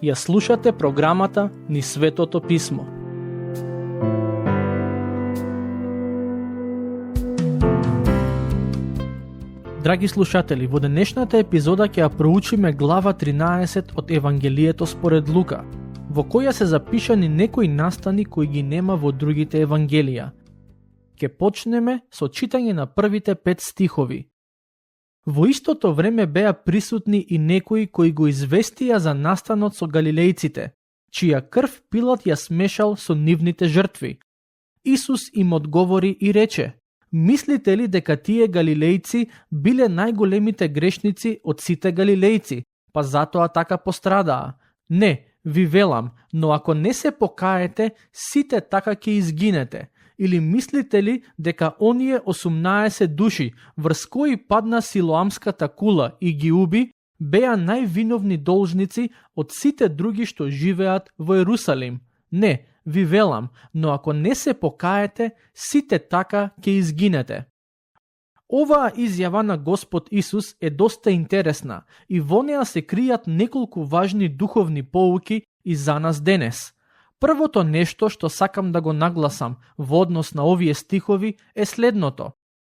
Ја слушате програмата Низ Светото Писмо. Драги слушатели, во денешната епизода ќе ја проучиме глава 13 од Евангелието според Лука, во која се запишани некои настани кои ги нема во другите евангелија. Ќе почнеме со читање на првите 5 стихови. Во истото време беа присутни и некои кои го известија за настанот со галилејците, чија крв Пилат ја смешал со нивните жртви. Исус им одговори и рече: мислите ли дека тие галилејци биле најголемите грешници од сите галилејци, па затоа така пострадаа? Не, ви велам, но ако не се покаете, сите така ќе изгинете. Или мислите ли дека оние 18 души, врз кои падна силоамската кула и ги уби, беа највиновни должници од сите други што живеат во Ерусалим? Не, ви велам, но ако не се покаете, сите така ќе изгинете. Оваа изјава на Господ Исус е доста интересна и во неа се кријат неколку важни духовни поуки и за нас денес. Првото нешто што сакам да го нагласам во однос на овие стихови е следното.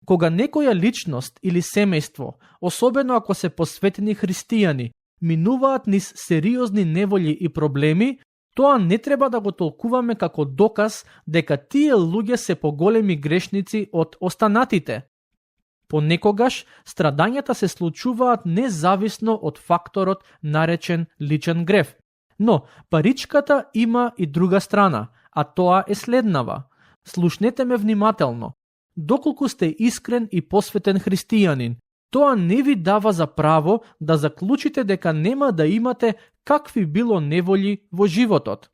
Кога некоја личност или семејство, особено ако се посветени христијани, минуваат низ сериозни неволји и проблеми, тоа не треба да го толкуваме како доказ дека тие луѓе се поголеми грешници од останатите. Понекогаш страдањата се случуваат независно од факторот наречен личен грев. Но паричката има и друга страна, а тоа е следнава. Слушнете ме внимателно. Доколку сте искрен и посветен христијанин, тоа не ви дава за право да заклучите дека нема да имате какви било неволји во животот.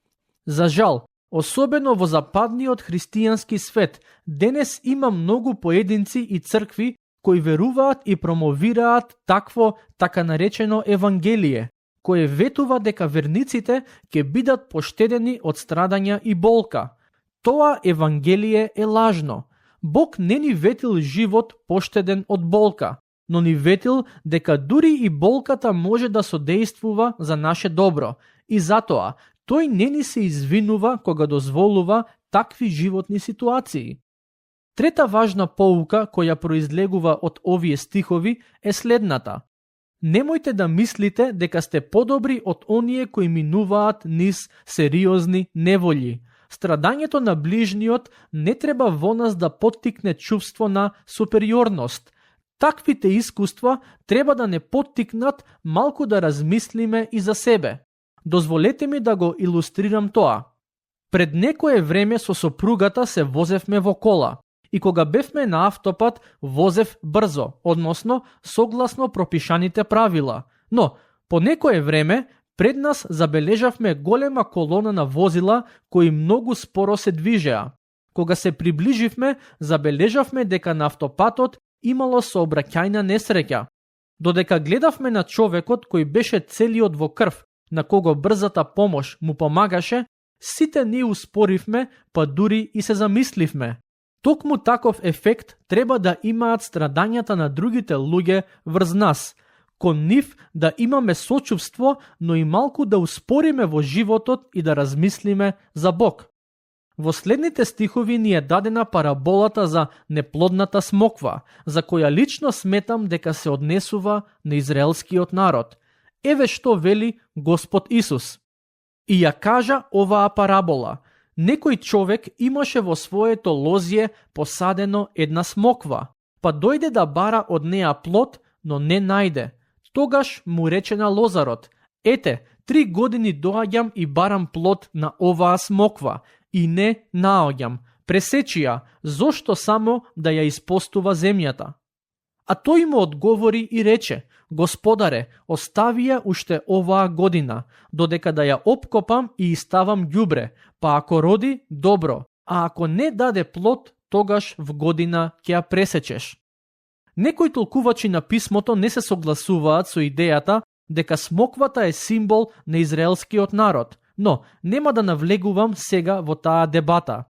За жал, особено во западниот христијански свет, денес има многу поединци и цркви кои веруваат и промовираат такво така наречено евангелие, кое ветува дека верниците ќе бидат поштедени од страдања и болка. Тоа евангелие е лажно. Бог не ни ветил живот поштеден од болка, но ни ветил дека дури и болката може да содействува за наше добро, и затоа тој не ни се извинува кога дозволува такви животни ситуации. Трета важна поука која произлегува од овие стихови е следната. Немојте да мислите дека сте подобри од оние кои минуваат низ сериозни неволји. Страдањето на ближниот не треба во нас да поттикне чувство на супериорност. Таквите искуства треба да не поттикнат малку да размислиме и за себе. Дозволете ми да го илустрирам тоа. Пред некое време со сопругата се возевме во кола. И кога бевме на автопат, возев брзо, односно согласно пропишаните правила. Но, по некое време, пред нас забележавме голема колона на возила кои многу споро се движеа. Кога се приближивме, забележавме дека на автопатот имало сообраќајна несреќа. Додека гледавме на човекот кој беше целиот во крв, на кого брзата помош му помагаше, сите ние успоривме, па дури и се замисливме. Токму таков ефект треба да имаат страдањата на другите луѓе врз нас. Кон нив да имаме сочувство, но и малку да успориме во животот и да размислиме за Бог. Во следните стихови ни е дадена параболата за неплодната смоква, за која лично сметам дека се однесува на израелскиот народ. Еве што вели Господ Исус. И ја кажа оваа парабола. Некој човек имаше во своето лозје посадено една смоква, па дојде да бара од неа плод, но не најде. Тогаш му рече на лозарот: ете, 3 години доаѓам и барам плод на оваа смоква, и не наоѓам. Пресечи ја, зошто само да ја испостува земјата? А тој му одговори и рече: Господаре, остави ја уште оваа година, додека да ја опкопам и ставам ѓубре, па ако роди, добро, а ако не даде плод, тогаш в година ќе ја пресечеш. Некои толкувачи на писмото не се согласуваат со идејата дека смоквата е символ на израелскиот народ, но нема да навлегувам сега во таа дебата.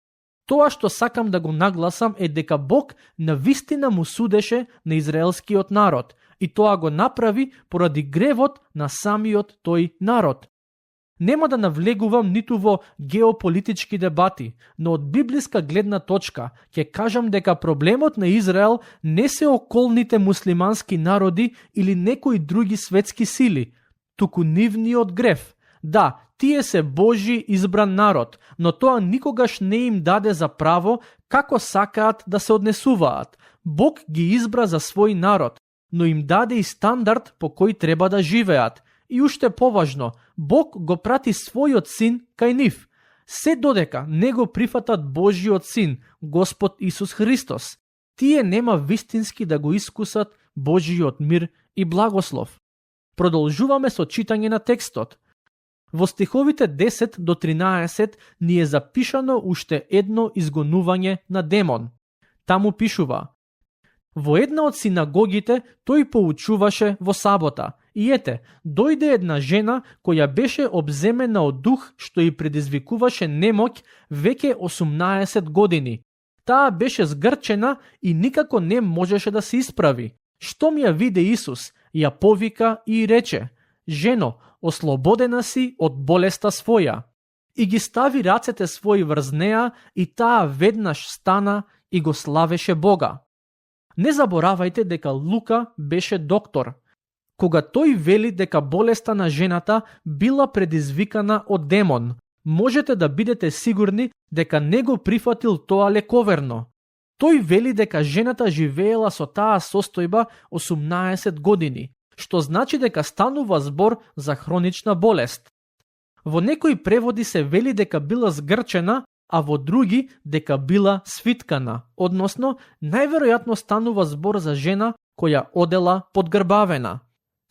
Тоа што сакам да го нагласам е дека Бог навистина му судеше на израелскиот народ и тоа го направи поради гревот на самиот тој народ. Нема да навлегувам ниту во геополитички дебати, но од библиска гледна точка ќе кажам дека проблемот на Израел не се околните муслимански народи или некои други светски сили, туку нивниот грев. Да, тие се Божи избран народ, но тоа никогаш не им даде за право како сакаат да се однесуваат. Бог ги избра за свој народ, но им даде и стандард по кој треба да живеат. И уште поважно, Бог го прати својот син кај нив, се додека не го прифатат Божиот син, Господ Исус Христос. Тие нема вистински да го искусат Божиот мир и благослов. Продолжуваме со читање на текстот. Во стиховите 10 до 13 ни е запишано уште едно изгонување на демон. Таму пишува: во една од синагогите тој поучуваше во сабота. И ете, дојде една жена која беше обземена од дух што ја предизвикуваше немоќ веќе 18 години. Таа беше згрчена и никако не можеше да се исправи. Штом ја виде Исус, ја повика и рече: жено, ослободена си од болеста своја. И ги стави рацете своји врз неа и таа веднаш стана и го славеше Бога. Не заборавајте дека Лука беше доктор. Кога тој вели дека болеста на жената била предизвикана од демон, можете да бидете сигурни дека не го прифатил тоа лековерно. Тој вели дека жената живеела со таа состојба 18 години, што значи дека станува збор за хронична болест. Во некои преводи се вели дека била згрчена, а во други дека била свиткана, односно најверојатно станува збор за жена која одела подгрбавена.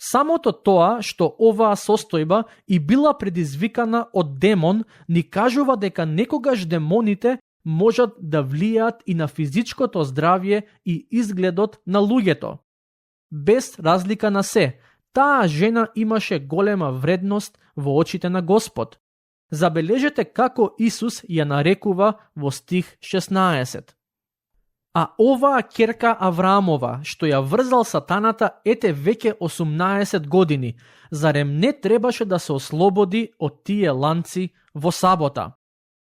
Самото тоа што оваа состојба и била предизвикана од демон ни кажува дека некогаш демоните можат да влијаат и на физичкото здравје и изгледот на луѓето. Без разлика на се, таа жена имаше голема вредност во очите на Господ. Забележете како Исус ја нарекува во стих 16. А оваа ќерка Авраамова, што ја врзал сатаната ете веќе 18 години, зарем не требаше да се ослободи од тие ланци во сабота?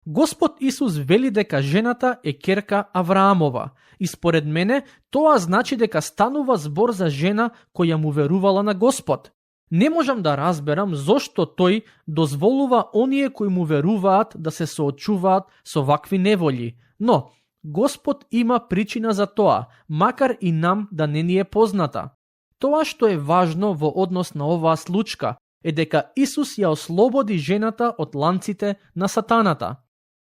Господ Исус вели дека жената е ќерка Авраамова и според мене тоа значи дека станува збор за жена која му верувала на Господ. Не можам да разберам зошто тој дозволува оние кои му веруваат да се соочуваат со вакви неволји, но Господ има причина за тоа, макар и нам да не ни е позната. Тоа што е важно во однос на оваа случка е дека Исус ја ослободи жената од ланците на сатаната.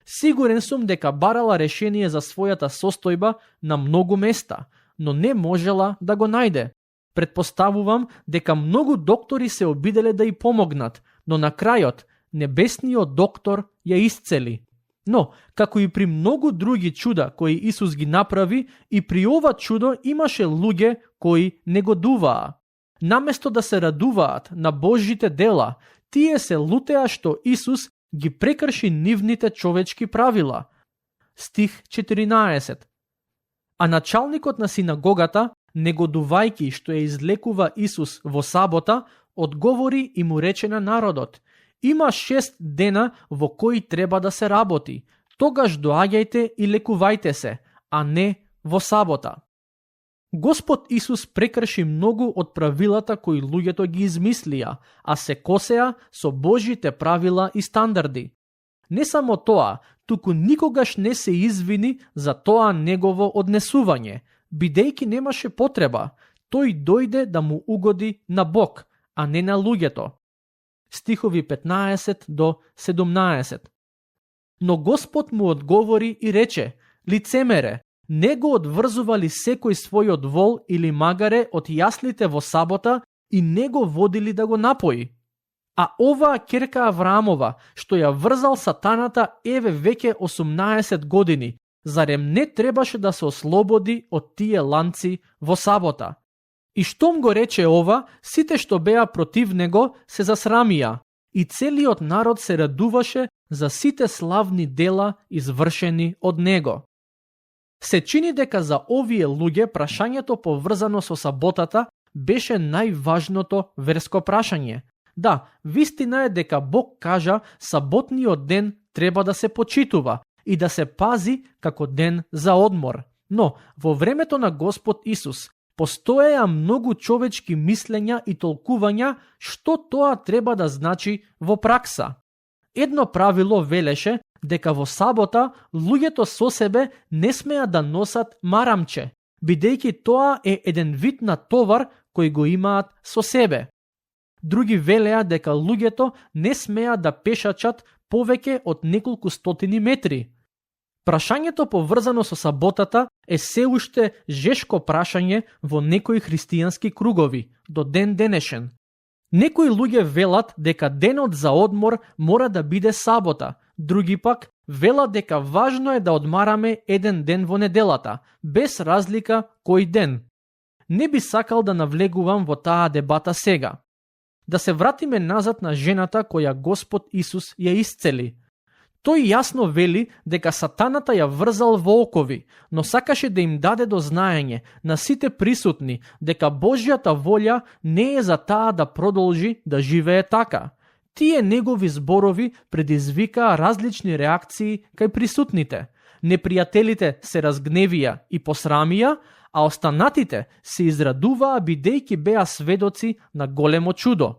Сигурен сум дека барала решение за својата состојба на многу места, но не можела да го најде. Предпоставувам дека многу доктори се обиделе да ја помогнат, но на крајот небесниот доктор ја исцели. Но, како и при многу други чуда кои Исус ги направи, и при ова чудо имаше луѓе кои негодуваа. Наместо да се радуваат на Божите дела, тие се лутеа што Исус ги прекрши нивните човечки правила. Стих 14. А началникот на синагогата, негодувајки што ја излекува Исус во сабота, одговори и му рече на народот: има 6 дена во кои треба да се работи. Тогаш доаѓајте и лекувајте се, а не во сабота. Господ Исус прекрши многу од правилата кои луѓето ги измислија, а се косеа со Божите правила и стандарди. Не само тоа, туку никогаш не се извини за тоа негово однесување, бидејќи немаше потреба. Тој дојде да му угоди на Бог, а не на луѓето. Стихови 15 до 17. Но Господ му одговори и рече: лицемере, не го одврзува ли секој својот вол или магаре од јаслите во сабота и не го водили да го напои? А оваа ќерка Авраамова, што ја врзал сатаната еве веќе 18 години, зарем не требаше да се ослободи од тие ланци во сабота? И штом го рече ова, сите што беа против него се засрамија, и целиот народ се радуваше за сите славни дела извршени од него. Се чини дека за овие луѓе прашањето поврзано со саботата беше најважното верско прашање. Да, вистина е дека Бог кажа саботниот ден треба да се почитува и да се пази како ден за одмор. Но во времето на Господ Исус постоеа многу човечки мислења и толкувања што тоа треба да значи во пракса. Едно правило велеше дека во сабота луѓето со себе не смеа да носат марамче, бидејќи тоа е еден вид на товар кој го имаат со себе. Други велеа дека луѓето не смеа да пешачат повеќе од неколку стотини метри. Прашањето поврзано со саботата е се уште жешко прашање во некои христијански кругови до ден денешен. Некои луѓе велат дека денот за одмор мора да биде сабота, други пак велат дека важно е да одмараме еден ден во неделата, без разлика кој ден. Не би сакал да навлегувам во таа дебата сега. Да се вратиме назад на жената која Господ Исус ја исцели. Тој јасно вели дека сатаната ја врзал во окови, но сакаше да им даде до знаење на сите присутни дека Божјата волја не е за таа да продолжи да живее така. Тие негови зборови предизвикаа различни реакции кај присутните. Непријателите се разгневија и посрамија, а останатите се израдуваа бидејќи беа сведоци на големо чудо.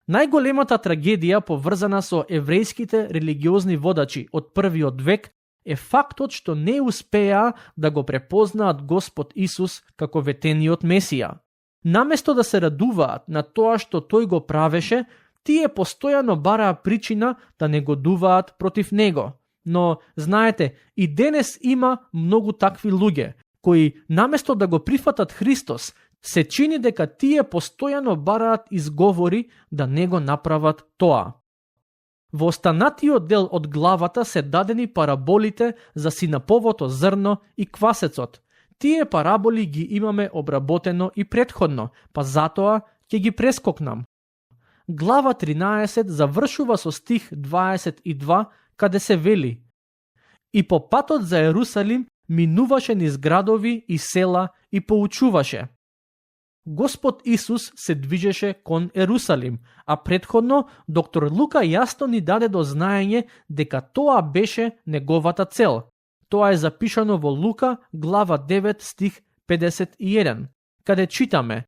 Најголемата трагедија поврзана со еврејските религиозни водачи од првиот век е фактот што не успеа да го препознаат Господ Исус како ветениот Месија. Наместо да се радуваат на тоа што тој го правеше, тие постојано бараа причина да негодуваат против него. Но, знаете, и денес има многу такви луѓе, кои наместо да го прифатат Христос, се чини дека тие постојано бараат изговори да не го направат тоа. Во останатиот дел од главата се дадени параболите за синаповото зрно и квасецот. Тие параболи ги имаме обработено и претходно, па затоа ќе ги прескокнам. Глава 13 завршува со стих 22, каде се вели: И по патот за Ерусалим минуваше низ градови и села и поучуваше. Господ Исус се движеше кон Ерусалим, а претходно доктор Лука јасно ни даде до знаење дека тоа беше неговата цел. Тоа е запишано во Лука, глава 9, стих 51, каде читаме: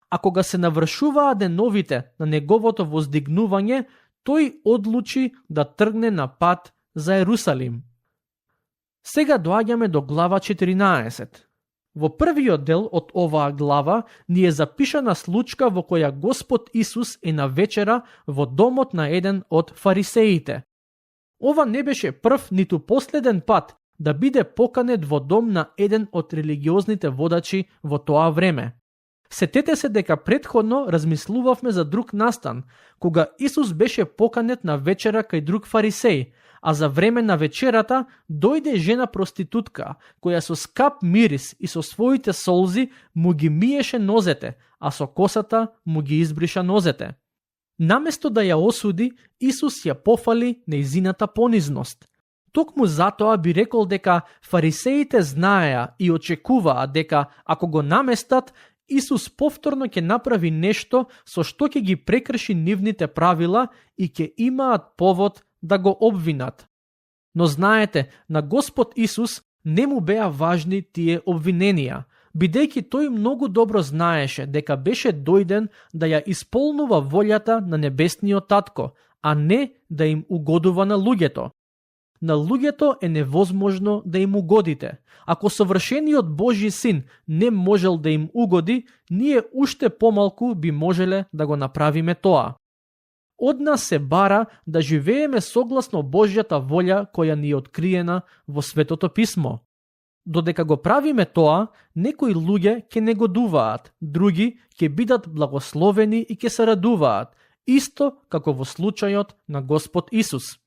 А кога се навршуваа деновите на неговото воздигнување, тој одлучи да тргне на пат за Ерусалим. Сега доаѓаме до глава 14. Во првиот дел од оваа глава ни е запишана случка во која Господ Исус е на вечера во домот на еден од фарисеите. Ова не беше прв ниту последен пат да биде поканет во дом на еден од религиозните водачи во тоа време. Сетете се дека претходно размислувавме за друг настан, кога Исус беше поканет на вечера кај друг фарисеј, а за време на вечерата дојде жена проститутка, која со скап мирис и со своите солзи му ги миеше нозете, а со косата му ги избриша нозете. Наместо да ја осуди, Исус ја пофали нејзината понизност. Токму затоа би рекол дека фарисеите знаеа и очекуваа дека ако го наместат, Исус повторно ќе направи нешто со што ќе ги прекрши нивните правила и ќе имаат повод да го обвинат. Но знаете, на Господ Исус не му беа важни тие обвиненија, бидејќи тој многу добро знаеше дека беше дојден да ја исполнува волјата на небесниот татко, а не да им угодува на луѓето. На луѓето е невозможно да им угодите. Ако совршениот Божји син не можел да им угоди, ние уште помалку би можеле да го направиме тоа. Од нас се бара да живееме согласно Божјата волја која ни е откриена во Светото Писмо. Додека го правиме тоа, некои луѓе ќе негодуваат, други ќе бидат благословени и ќе се радуваат, исто како во случајот на Господ Исус.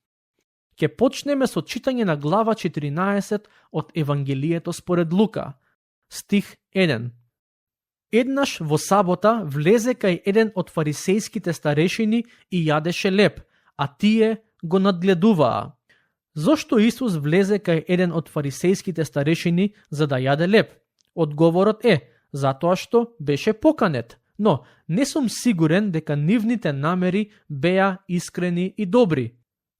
Ќе почнеме со читање на глава 14 од Евангелието според Лука, стих 1. Еднаш во сабота влезе кај еден од фарисејските старешини и јадеше леб, а тие го надгледуваа. Зошто Исус влезе кај еден од фарисејските старешини за да јаде леб? Одговорот е, затоа што беше поканет, но не сум сигурен дека нивните намери беа искрени и добри.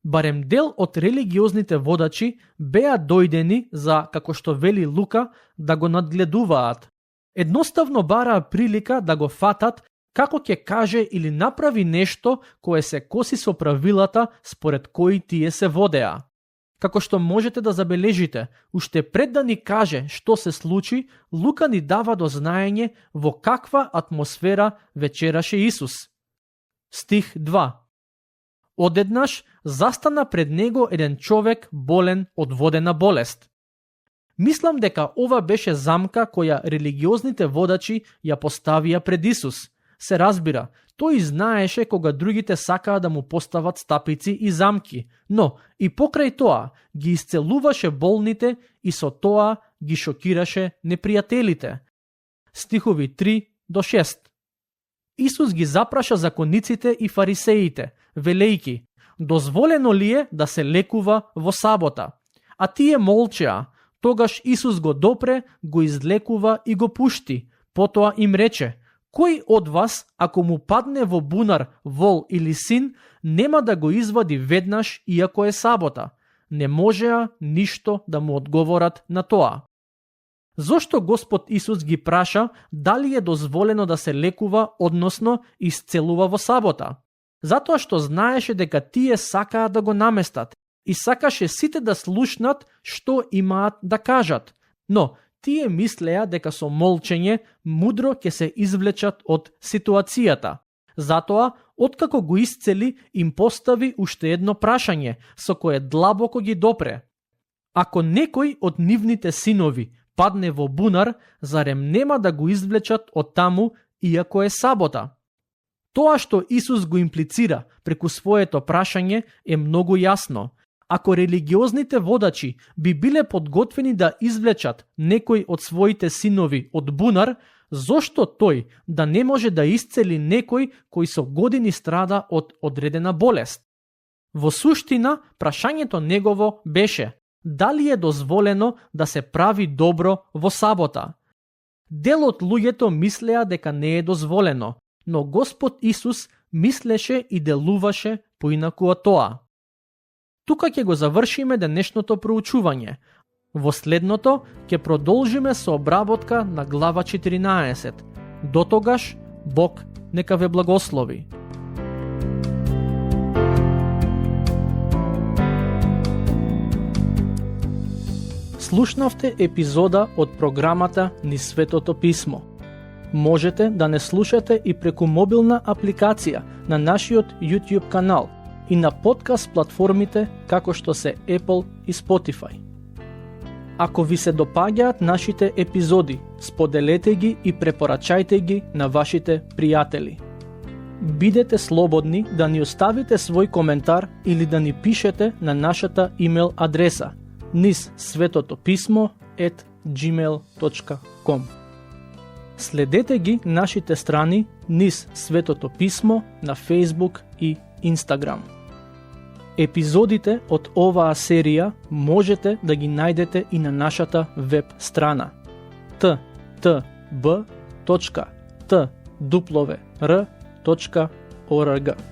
Барем дел од религиозните водачи беа дојдени за, како што вели Лука, да го надгледуваат. Едноставно бараа прилика да го фатат како ќе каже или направи нешто кое се коси со правилата според кои тие се водеа. Како што можете да забележите, уште пред да ни каже што се случи, Лука ни дава до знаење во каква атмосфера вечераше Исус. Стих 2. Одеднаш застана пред него еден човек болен од водена болест. Мислам дека ова беше замка која религиозните водачи ја поставија пред Исус. Се разбира, тој знаеше кога другите сакаа да му постават стапици и замки, но и покрај тоа ги исцелуваше болните и со тоа ги шокираше непријателите. Стихови 3 до 6. Исус ги запраша закониците и фарисеите, велејки: дозволено ли е да се лекува во сабота? А тие молчеа. Тогаш Исус го допре, го излекува и го пушти. Потоа им рече: кој од вас, ако му падне во бунар вол или син, нема да го извади веднаш, иако е сабота? Не можеа ништо да му одговорат на тоа. Зошто Господ Исус ги праша дали е дозволено да се лекува, односно исцелува во сабота? Затоа што знаеше дека тие сакаа да го наместат и сакаше сите да слушнат што имаат да кажат. Но тие мислеа дека со молчење мудро ќе се извлечат од ситуацијата. Затоа, откако го исцели, им постави уште едно прашање, со кое длабоко ги допре. Ако некој од нивните синови падне во бунар, зарем нема да го извлечат од таму, иако е сабота? Тоа што Исус го имплицира преку своето прашање е многу јасно. Ако религиозните водачи би биле подготвени да извлечат некој од своите синови од бунар, зошто тој да не може да исцели некој кој со години страда од одредена болест? Во суштина, прашањето негово беше: дали е дозволено да се прави добро во сабота? Дел од луѓето мислеа дека не е дозволено, но Господ Исус мислеше и делуваше поинаку од тоа. Тука ќе го завршиме денешното проучување. Во следното ќе продолжиме со обработка на глава 14. Дотогаш, Бог нека ве благослови. Слушнавте епизода од програмата Низ Светото Писмо. Можете да не слушате и преку мобилна апликација на нашиот YouTube канал и на подкаст платформите како што се Apple и Spotify. Ако ви се допаѓаат нашите епизоди, споделете ги и препорачајте ги на вашите пријатели. Бидете слободни да ни оставите свој коментар или да ни пишете на нашата имейл адреса nizsvetotopисmo@gmail.com. Следете ги нашите страни Низ Светото Писмо на Facebook и Instagram. Епизодите од оваа серија можете да ги најдете и на нашата веб страна ttb.twr.org.